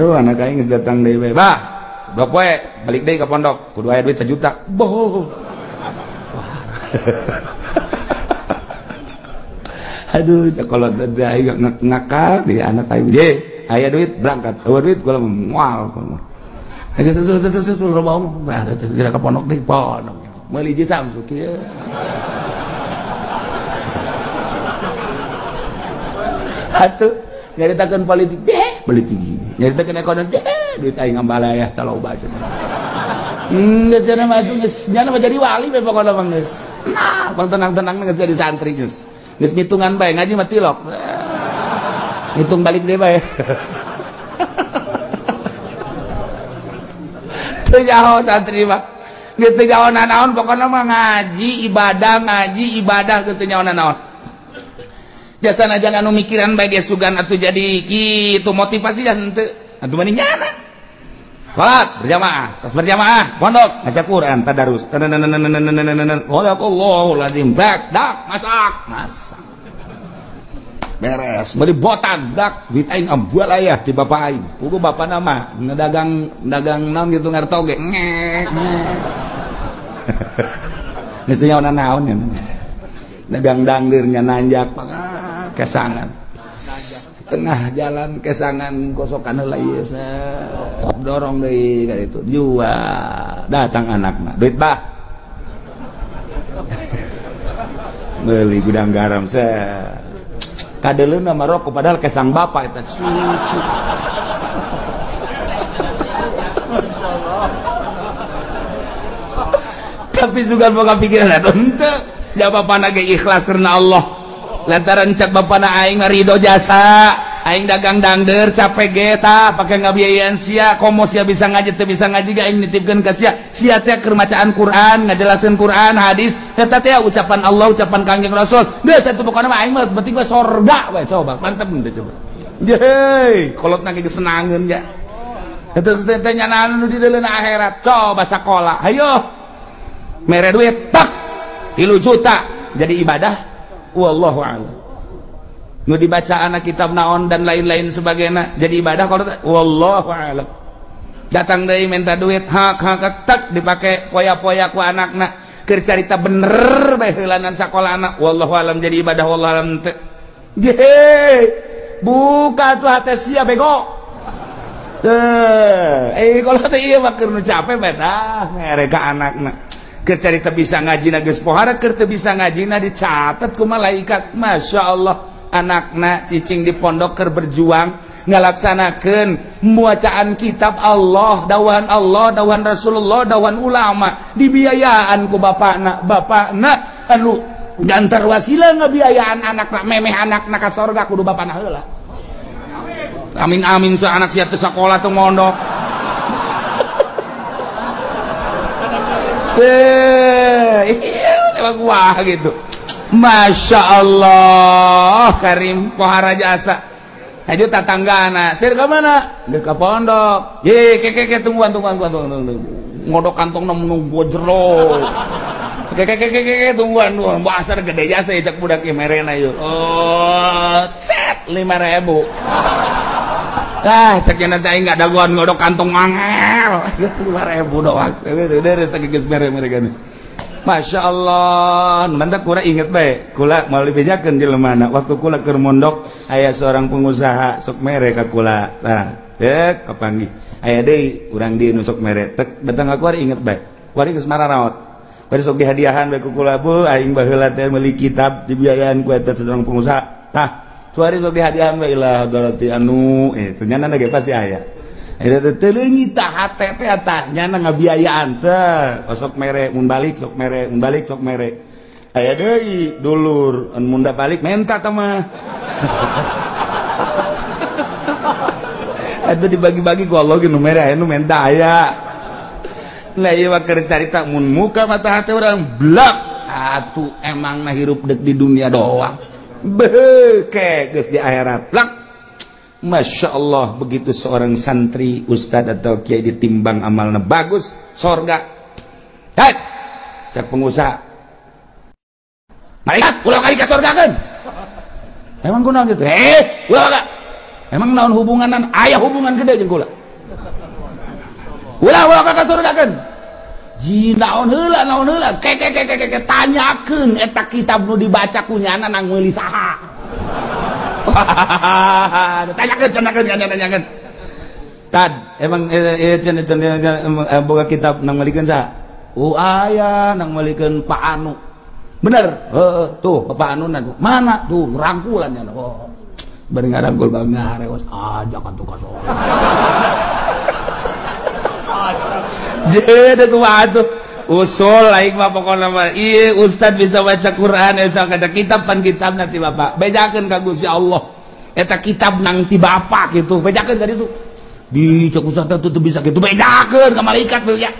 Duh anak aing geus datang deui bae. Bah, 2 poe balik deui ka pondok, kudu aya duit 1 juta. Boh. Aduh, kalau aing ngakal di anak aing. Ye, aya duit berangkat. Eueuh duit kula moal. Geus geus loba omong. Bah, kira ka pondok deui, pondok. Meuli jeung Samsu kieu. Atuh nyaritakeun politik deh, politik. Nyaritakeun ekonomi deh, duit aing ngambalayah taloba cenah. Geus cenah mah atuh geus nyana mah jadi wali we pokona mah geus. Nah, pang tenang-tenang geus jadi santri geus. Geus ngitungan bae ngaji mah tilok. Ngitung balik deui bae. Teu nyaho santri mah. Geus teu nyaho nanaon pokona mah ngaji ibadah geus teu nyaho nanaon. Jasa jangan anu mikiran bae ge sugan atuh jadi kitu motivasi dan henteu atuh mani nyana. Salat berjamaah, tas berjamaah, pondok ngaca Quran tadarus. Sadaqallahul azim. Bak dak masak, masak. Beres, beli botan dak duit aing ambual aya di bapak aing. Pugu bapak nama ngedagang dagang naon gitu ngarto ge. Ngek ngek. Geus teu nyaho naon nya. Dagang dangdeurnya nanjak kesangan tengah jalan kesangan kosokan heula ieu dorong deui ka ditu jual datang anakna duit bah meuli gudang garam kadeleuna mah rokok padahal kesang bapak eta cucu. Tapi sugan boga pikiran atuh henteu ja bapana ge ikhlas karena Allah. Lantaran cak bapana aing ridho jasa aing dagang dangder capek ge tah pake ngabiayaan sia komo sia bisa ngaji teu bisa ngaji ge aing nitipkeun ka sia sia teh keur macaan Quran ngajelaskeun Quran hadis eta teh ucapan Allah ucapan Kangjeng Rasul geus atuh pokona mah aing mah penting mah sorga we coba mantep henteu coba yeuh kolotna ge senangeun ya eta geus teh nyanaan nu di deuleuna akhirat coba sakola hayo mere duit tak 3 juta jadi ibadah wallahu a'lam. Nu dibaca anak kitab naon dan lain-lain sebagainya jadi ibadah kalau wallahu a'lam. Datang deui minta duit hak hak tak dipake poya-poya ku anakna keur carita bener bae heulanan sakola anak wallahu a'lam jadi ibadah wallahu a'lam teu. Ye buka tuh hate sia bego. Teu kalau teh ieu mah keur nu capek bae tah mere ka anakna. Keur carita bisa ngajina geus pohara keur teu bisa ngajina dicatat ku malaikat. Masya Allah anakna cicing di pondok keur berjuang ngalaksanakeun muacaan kitab Allah, dawahan Allah, dawahan Rasulullah, dawahan ulama dibiayaan ku bapakna. Bapakna anu gantar wasilah ngabiayaan anakna memeh anakna ka sorga kudu bapakna heula. Amin amin sa anak sia teu sakola teu mondok. Iya, emang wah gitu. Masya Allah, Karim pohara jasa. Aja tatanggana, sir ke mana? Dek ke pondok. Ye, ke tungguan. Ngodok kantong nunggu jero. Ke tungguan. Basar gede jasa ya cak budak ieu merena yeuh. Oh, set 5.000. Ah, cek nya aing enggak dagoan ngodok kantong angel. 5.000 doang. Deres teh geus mere-mere gini. Masya Allah, mantap kula inget bae. Kula moal dibejakeun jelema waktu kula keur mondok aya seorang pengusaha sok mere ka kula. Tah, dek kapanggih. Aya deui urang dieu nu sok mere. Tek datang ka kuari inget bae. Kuari geus mararaot. Kuari sok dihadiahan bae ku kula bu aing baheula teh meuli kitab dibiayaan ku eta seorang pengusaha. Tah, kuari sok dihadiahan bae ilah berarti anu ternyata ge pasti aya. Eta teh leungit tah hate teh tah nyana ngabiayaan teh sok mere mun balik sok mere mun balik sok mere aya deui dulur mun da balik menta teh mah. Eta dibagi-bagi ku Allah ge nu mere aya nu menta aya. Nah ieu mah keur carita mun muka mata hate urang blak atuh emangna hirup deuk di dunia doang. Beuh ke geus di akhirat blak. Masya Allah begitu seorang santri, ustad atau kiai ditimbang amalnya bagus, sorga. Hei, cak pengusaha. Malaikat, ulah kali ka sorga kan? Emang kunaon gitu? Ulah kak. Emang naon hubunganan? Aya hubungan gede jeung kula. Ulah ulah ka surgakeun. Ji naon heula naon heula ke ke ke ke tanyakeun eta kitab nu dibaca ku nyana nang meuli saha. Tanyakeun tanyakeun tanyakeun. Tad emang boga kitab nang meulikeun saha? Oh aya nang meulikeun Pak Anu. Bener? Heeh, tuh Pak Anu mana? Tuh rangkulan nya. Oh. Bari ngarangkul bang ngareos ajak atuh ka sono. Jadi kumaha tuh usul aing mah pokona mah ieu ustad bisa baca Quran bisa baca kitab pan kitab nanti bapak bejakeun ka Gusti Allah eta kitab nang ti bapak gitu bejakeun ka ditu di cek ustad teh teu bisa kitu bejakeun ka malaikat beja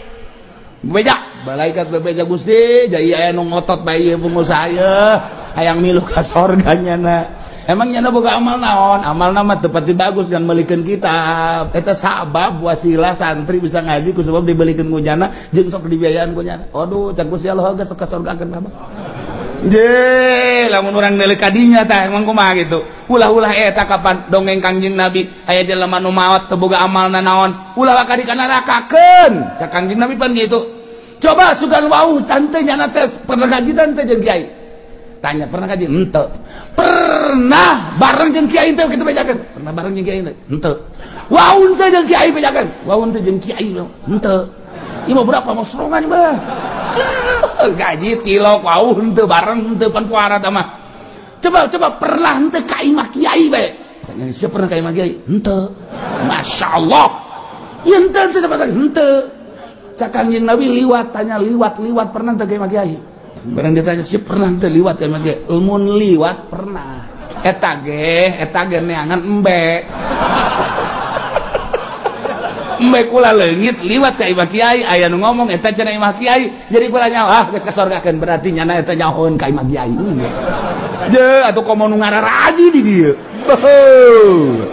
beja malaikat bebeja Gusti jadi aya nu ngotot bae ieu pengusaha ieu hayang milu ka sorga nyana. Emang nyana boga amal naon? Amal nama tepati bagus dan melikeun kitab. Eta sabab wasilah santri bisa ngaji ku sebab dibelikeun ku nyana jeung sok dibiayaan ku nyana. Aduh, cak Gusti Allah geus ka sorgakeun mah. Je, lamun urang neuleuk ka dinya tah emang kumaha kitu. Ulah-ulah eta kapan dongeng Kangjeng Nabi aya jelema nu maot teu boga amalna naon, ulah ka di nerakakeun. Cak Kangjeng Nabi pan kitu. Coba sugan wau tante nyana teh pernah ngaji tante jeung kiai. Tanya pernah kaji? Henteu. Pernah bareng jeung kiai teh kitu bejakeun. Pernah bareng jeung kiai teh? Henteu. Wau teh jeung kiai bejakeun. Wau teh jeung kiai henteu. Ieu mah berapa masrongan mah. Gaji tilok wau henteu bareng henteu pan puara tah mah. Coba coba pernah henteu ka imah kiai bae. Tanya siapa pernah ka imah kiai? Henteu. Masyaallah. Ieu henteu henteu sama sekali henteu. Cak Kangjeng Nabi liwat tanya liwat-liwat pernah teu ka imah kiai? Barang ditanya sih pernah teu liwat ya mah mun liwat pernah. Eta ge neangan embe. Embe kula leungit liwat ka imah kiai aya nu ngomong eta cenah imah kiai jadi kula nyaho ah geus kasorgakeun berarti nyana eta nyahoeun ka imah kiai. Geus. Je atuh komo nu ngararaji di dieu. Beuh.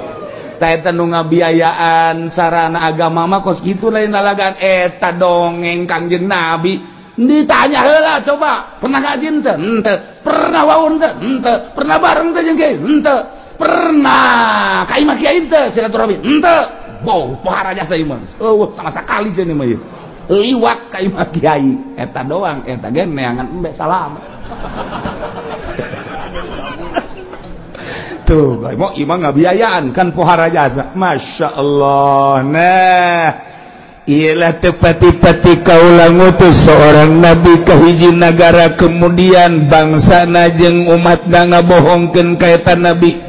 Ta eta nu ngabiayaan sarana agama mah kos kitu lain lalagaan eta dongeng Kangjeng Nabi. Ditanya heula coba, pernah ngaji henteu? Henteu. Pernah waun teu? Henteu. Pernah bareng teu jeung kiai? Henteu. Pernah ka imah kiai teu silaturahmi? Henteu. Bau pohara jasa ieu mah. Eueuh sama sakali cenah mah ieu. Liwat ka imah kiai eta doang, eta ge neangan embe salam. Tuh, mau imah ngabiayaan kan pohara jasa. Masya Allah. Nah, ialah tepati-pati kaula ngutus seorang nabi ke hiji nagara kemudian bangsa najeng umat ngabohongkeun ka eta nabi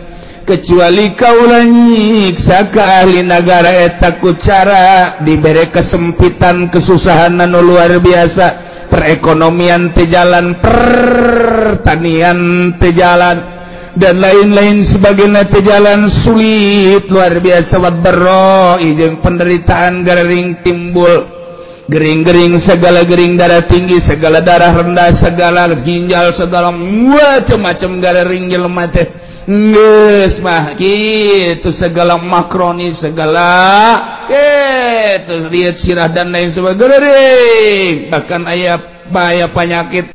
kecuali kaula nyiksa ka ahli nagara eta ku cara dibere kesempitan kesusahan anu luar biasa, perekonomian teu jalan, pertanian teu jalan dan lain-lain sebagainya teu jalan, sulit luar biasa, wadarro jeung penderitaan gering timbul, gering-gering segala gering, darah tinggi segala, darah rendah segala, ginjal segala, macam-macam gering jelema teh geus mah kitu segala makroni segala kitu lihat sirah dan lain sebagainya, bahkan aya bahaya penyakit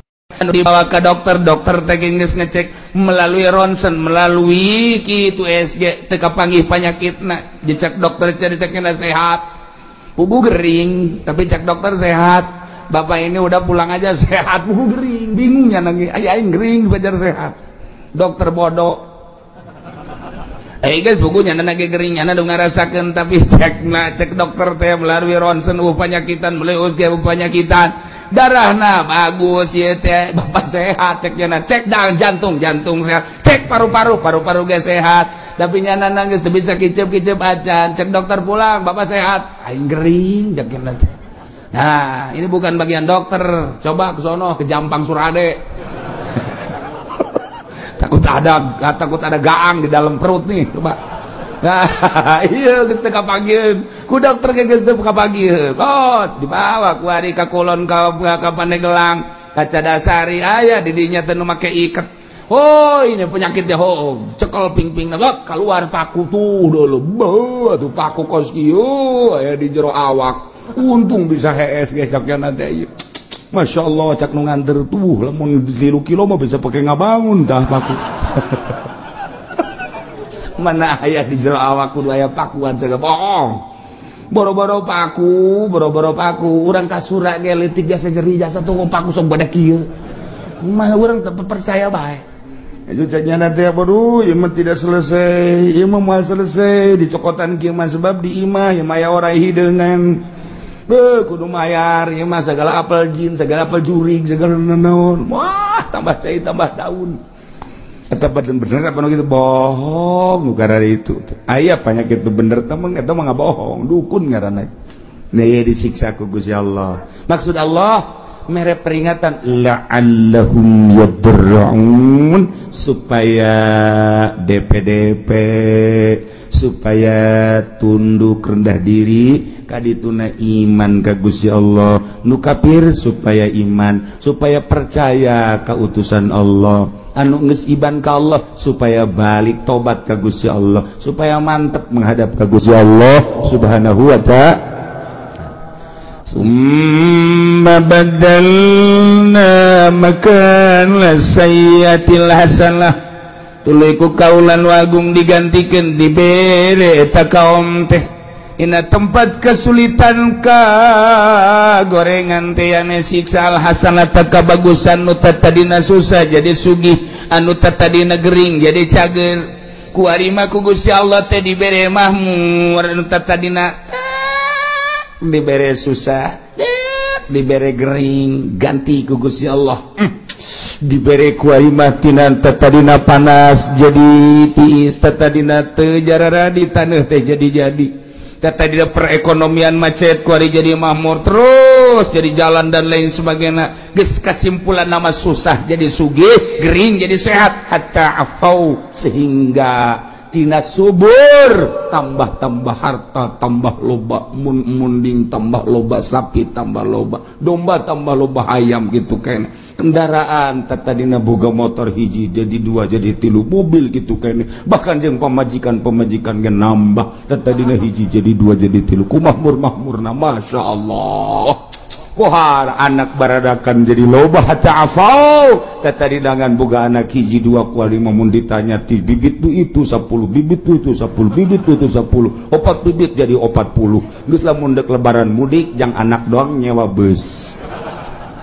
dibawa ke dokter, dokter teh geus ngecek melalui ronsen, melalui kitu SG teu kapanggih panyakitna, dicek dokter dicekna sehat, pugu gering, tapi cek dokter sehat, bapak ini udah pulang aja sehat, pugu gering, bingungnya nangis, aya aing gering bajar sehat, dokter bodoh. Guys, pugu nyana ge gering, nyana nu ngarasakeun, tapi cekna cek dokter teh melalui ronsen panyakitan, melalui USG panyakitan. Darahna bagus ieu teh, bapak sehat, cek nyana, cek jantung, jantung sehat, cek paru-paru, paru-paru ge sehat, tapi nyana nangis teu bisa kicep-kicep acan, cek dokter pulang, bapak sehat, aing gering cek nyana teh. Nah, ini bukan bagian dokter, coba ke sono ke Jampang Surade. Takut ada gaang di dalam perut nih, coba. Nah, iya geus teu kapanggieun. Ku dokter ge geus teu kapanggieun. Oh, dibawa ku ari ka kulon ka Pandeglang, ka Cadasari aya di dinya teh nu make iket. Oh, ini penyakitnya, oh, cekel ping-ping lot keluar paku tuh dulu. Beuh, atuh paku kos kieu aya di jero awak. Untung bisa hees ge cakna teh. Masya Allah, cak nu nganter tuh lamun 3 kilo mah bisa pakai ngabangun tah paku. Mana aya di jero awak kudu aya pakuan segala bohong. Boro-boro paku, boro-boro paku, urang kasura ge leutik jasa nyeri jasa tuh paku sok badak kieu. Mah urang teu percaya bae. Itu caknya nanti aduh, ieu mah tidak selesai, ieu mah moal selesai dicokotan kieu mah sebab di imah ieu mah aya orai hideungan. Beuh kudu mayar ieu mah segala apel jin, segala apel jurig, segala naon. Wah, tambah cai tambah daun. Eta bener apa nu kitu bohong nu karena itu. Aya penyakit itu bener temen eta mah bohong, dukun ngaranna. Nah, ieu disiksa ku Gusti Allah. Maksud Allah mere peringatan la'allahum yadarra'un supaya DPDP supaya tunduk rendah diri kadituna iman ka Gusti Allah nu kafir supaya iman supaya percaya ka utusan Allah anu geus iman ka Allah supaya balik tobat ka Gusti Allah supaya mantep menghadap ka Gusti Allah subhanahu wa ta'ala. Summa badalna makan sayyatil hasanah tuluy ku kaulan wagung digantikeun dibere eta kaum teh ina tempat kesulitan ka gorengan teh ane siksa al hasanah kabagusan nu tadina susah jadi sugih anu tadina gering jadi cager ku ari mah ku Gusti Allah teh dibere mahmur anu tadina dibere susah dibere gering ganti ku Gusti Allah dibere ku ari mah tina tadina panas jadi tiis tadina teu jarara di taneuh teh jadi-jadi tadina perekonomian macet ku ari jadi makmur terus jadi jalan dan lain sebagainya geus kasimpulan nama susah jadi sugih gering jadi sehat hatta afau sehingga tina subur tambah-tambah harta tambah loba munding tambah loba sapi tambah loba domba tambah loba ayam gitu kan kendaraan tadina boga motor hiji jadi dua jadi tilu mobil gitu kan bahkan jeung pamajikan-pamajikan ge nambah tadina hiji jadi dua jadi tilu kumahmur-mahmurna Masya Allah kohar anak baradakan jadi loba hatta afau tadi dangan boga anak hiji dua kuali mun ditanya ti bibit tu itu 10 bibit tu itu 10 bibit tu itu 10 opat bibit jadi 40 geus lamun deuk lebaran mudik jang anak doang nyewa bus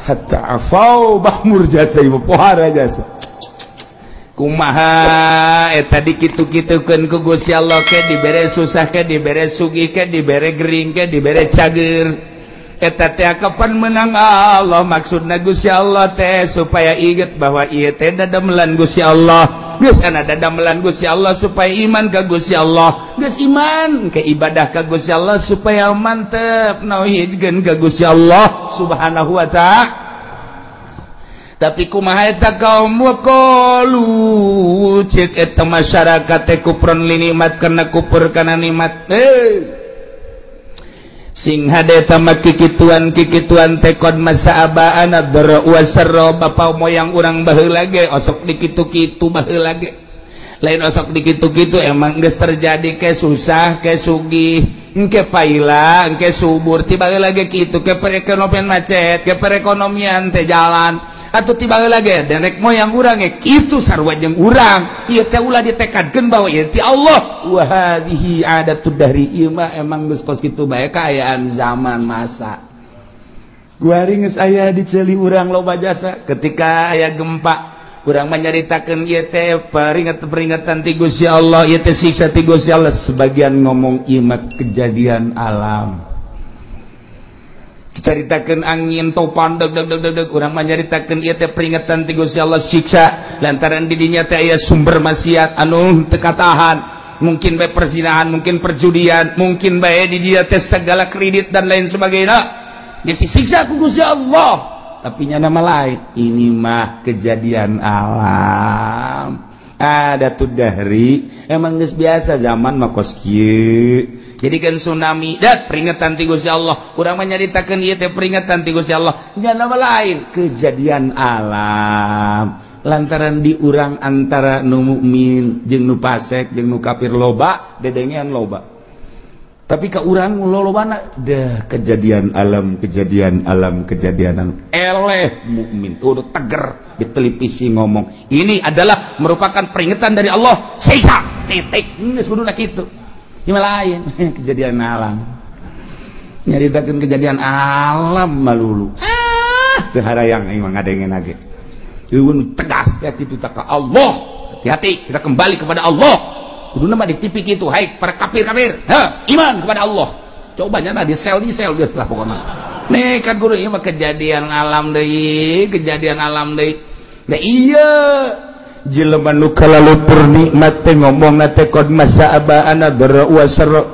hatta afau bahmur jasa ieu pohara jasa kumaha eta dikitu-kitukeun ku Gusti Allah ke dibere susah ke dibere sugih ke dibere gering ke dibere cager eta teh kapan menang Allah maksudna Gusti Allah teh supaya inget bahwa ieu teh dadamelan Gusti Allah geus ana dadamelan Gusti Allah supaya iman ka Gusti Allah geus iman ke ibadah ka Gusti Allah supaya mantep nauhidkeun ka Gusti Allah subhanahu wa ta'ala. Tapi kumaha eta kaum waqalu ceuk eta masyarakat teh kupron li nikmat kana kupur kana nikmat sing hade tamat kikituan tekon masa abaan ad-dara wa sarra bapa moyang urang baheula ge osok dikitu-kitu baheula ge lain osok dikitu-kitu emang geus terjadi ke susah ke sugih engke paila engke subur ti baheula ge kitu ke perekonomian macet ke perekonomian teh jalan atuh ti baheula ge derek moyang urang ge kitu sarua jeung urang ieu teh ulah ditekadkeun bahwa ieu ti Allah wa hadhihi adatud dahri ieu mah emang geus kos kitu bae kaayaan zaman masa guari geus aya di ceuli urang loba jasa ketika aya gempa urang menyaritakeun ieu teh peringatan-peringatan ti Gusti Allah ieu teh siksa ti Gusti Allah sebagian ngomong ieu mah kejadian alam dicaritakeun angin topan deg deg deg deg urang manyaritakeun ieu teh peringatan ti Gusti Allah siksa lantaran di dinya teh aya sumber maksiat anu teu katahan mungkin bae perzinahan mungkin perjudian mungkin bae di dinya teh segala kredit dan lain sebagainya disiksa ku Gusti Allah tapi nya nama lain ini mah kejadian alam ada tuh dahri emang geus biasa zaman mah kos kieu jadi kan tsunami dat peringatan ti Gusti Allah urang manyaritakeun ieu teh peringatan ti Gusti Allah nya nama lain kejadian alam lantaran di urang antara nu mukmin jeung nu fasik jeung nu kafir loba dedengean loba tapi ka urang lolobana deh kejadian alam kejadian alam kejadian alam eleh mukmin udah teger di televisi ngomong ini adalah merupakan peringatan dari Allah siksa Titik. Geus kuduna kitu. Ieu lain kejadian alam. Nyaritakeun kejadian alam malulu. Ah, teu harayang aing mah ngadengen ge. Eueun tegas ya kitu tak ka Allah. Hati-hati, kita kembali kepada Allah. Kuduna mah di TV kitu, hai para kafir-kafir. Ha, iman kepada Allah. Coba nya di sel geus lah pokona. Nih kan guru ieu mah kejadian alam deui, kejadian alam deui. Da iya jelema nu kalalupur nikmat teh ngomongna teh qad masa aba ana dara wa sarra.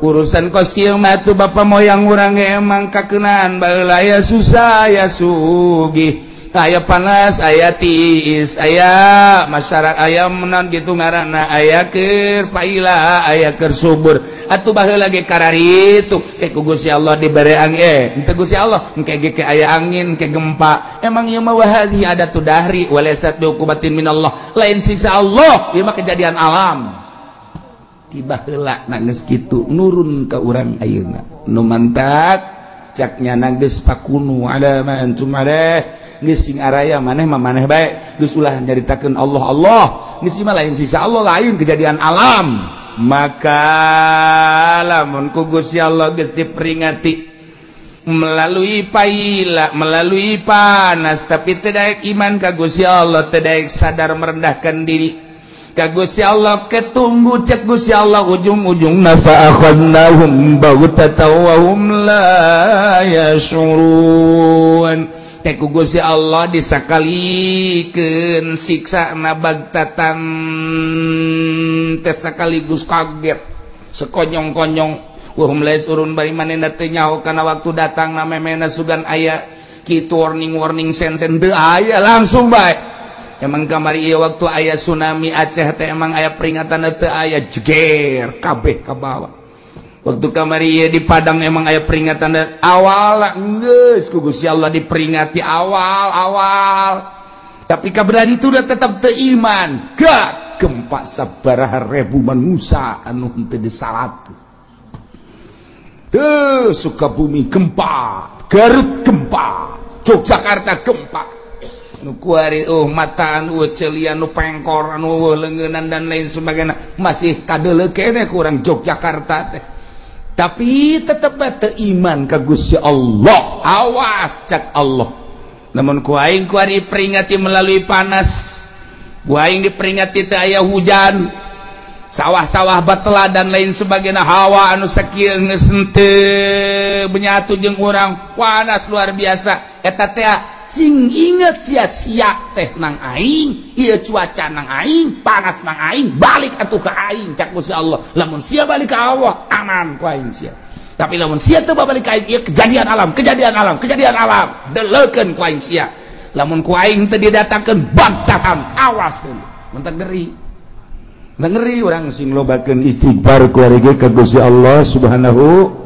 Urusan kos kieu mah tuh bapa moyang urang ge emang kakeunaan baheula aya susah aya sugih, aya panas aya tiis, aya masyarakat aya menon gitu ngaranna, aya keur paila aya keur subur. Atuh baheula ge kararitu ke ku Gusti Allah dibere angin, henteu Gusti Allah engke ge ke aya angin ke gempa. Emang ieu mah wahadhi adatu dahri walaysat biuqubatin minallah, lain siksa Allah, ieu mah kejadian alam. Tiba heula na geus kitu nurun ka urang ayeuna nu mantak caknya na geus pakunu ala ma antum alaih, geus sing araya maneh mah maneh bae, geus ulah nyaritakeun Allah Allah, geus mah lain siksa Allah, lain kejadian alam. Maka lamun ku Gusti Allah geus diperingati melalui paila, melalui panas, tapi teu daek iman ka Gusti Allah, teu daek sadar merendahkan diri ka Gusti Allah, ketunggu cek Gusti Allah ujung-ujungna fa akhadnahum baghtatan wa hum la yashurun. Teh ku Gusti Allah disakalikeun siksana bagtatan teh sakaligus kaget sekonyong-konyong wa hum la yashurun, bari manehna teu nyaho kana waktu datang na memena sugan aya kitu warning-warning sen-sen teu aya langsung bae. Emang kamari ieu waktu aya tsunami Aceh teh emang aya peringatan teu aya, jeger kabeh ka bawah. Waktu kamari ieu di Padang emang aya peringatan awal geus ku Gusti Allah diperingati awal-awal. Tapi kabelah itu udah tetap teu iman. Gak gempa sabaraha ribu manusia anu henteu disalat. Teu Sukabumi gempa, Garut gempa, Yogyakarta gempa. Nu kuari mataan celian nu pengkor anu leungeunnan dan lain sebagainya masih kadeuleu keneh kurang Yogyakarta teh. Tapi tetep teu iman ka Gusti Allah. Awas cak Allah. Namun ku aing kuari peringati melalui panas, ku aing diperingati teu aya hujan, sawah-sawah batela dan lain sebagainya, hawa anu sakieu geus henteu menyatu jeung urang, panas luar biasa. Eta teh sing inget sia-sia teh nang aing, ieu cuaca nang aing, panas nang aing, balik atuh ka aing cak Gusti Allah. Lamun sia balik ka Allah, aman ku aing sia. Tapi lamun sia teu balik ka aing, ieu kejadian alam, kejadian alam, kejadian alam, deleukeun ku aing sia. Lamun ku aing teu didatangkeun bagtatan, awas deui. Mun teu ngeri. Ngeri urang sing lobakeun istighfar ku ari ka Gusti Allah Subhanahu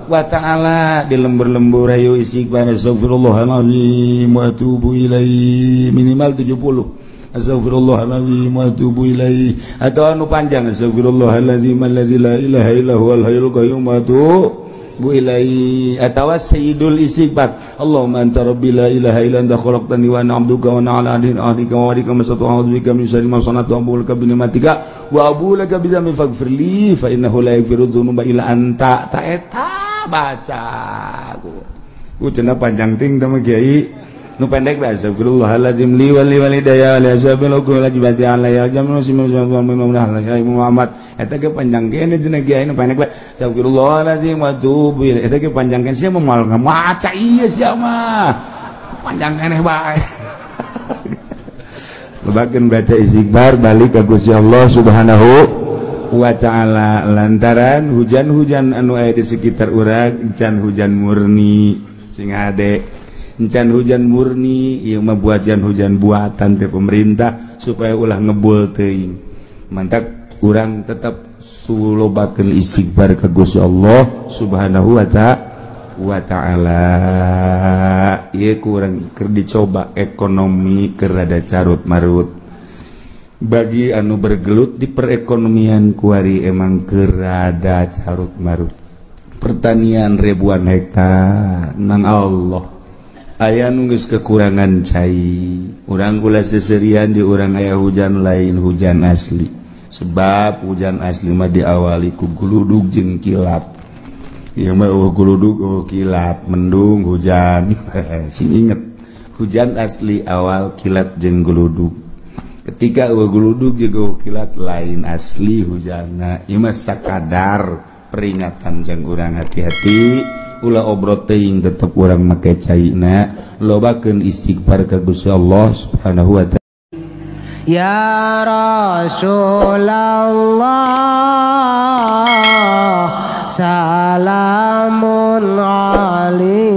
wa ta'ala. Di lembur-lembur ayo istighfar astagfirullahalazim wa atubu ilaih minimal 70, astagfirullahalazim wa atubu ilaih, atau anu panjang astagfirullahalazim allazi la ilaha illa huwal hayyul qayyum wa atubu ilaih, atawa sayyidul istighfar Allahumma anta rabbi la ilaha illa anta khalaqtani wa ana 'abduka wa ana 'ala ahdika wa wa'dika mastata'tu a'udzu bika min syarri ma sana'tu abu'u laka bi ni'matika wa abu'u laka bi dzambi faghfir li fa innahu la yaghfiru dzunuba illa anta. Ta eta baca ku cenah panjang ting teh mah kiai nu pendek bae astagfirullahalazim li wa li walidayya li ashabil ukul ajibati alayya jamu simu Muhammad eta ge panjang kene cenah kiai nu pendek bae astagfirullahalazim wa atubu ilaih eta ge panjang kene sia mah moal ngamaca ieu sia mah panjang keneh bae. Lobakeun baca istighfar balik ka Gusti Allah Subhanahu wa ta'ala, lantaran hujan-hujan anu aya di sekitar urang encan hujan murni sing hade, encan hujan murni ieu mah buatan hujan buatan teh pemerintah supaya ulah ngebul teuing. Mantak urang tetap sulobakeun istighfar ka Gusti Allah Subhanahu wa ta'ala. Ieu kurang keur dicoba ekonomi keur rada carut marut. Bagi anu bergelut di perekonomian kuari emang kerada carut marut. Pertanian ribuan hektar nang Allah aya nu geus kekurangan cai. Urang ulah seserian di urang aya hujan lain hujan asli. Sebab hujan asli mah diawali ku guludug jeung kilat. Ieu mah eueuh guludug eueuh kilat, mendung hujan. Sing inget, hujan asli awal kilat jeung guludug. Ketika eueuh guludug jeung eueuh kilat lain asli hujanna. Ieu mah sakadar peringatan jang urang hati-hati, ulah obrot teuing, tetep urang make caina, lobakeun istighfar ka Gusti Allah Subhanahu wa taala. Ya Rasulullah salamun alaika.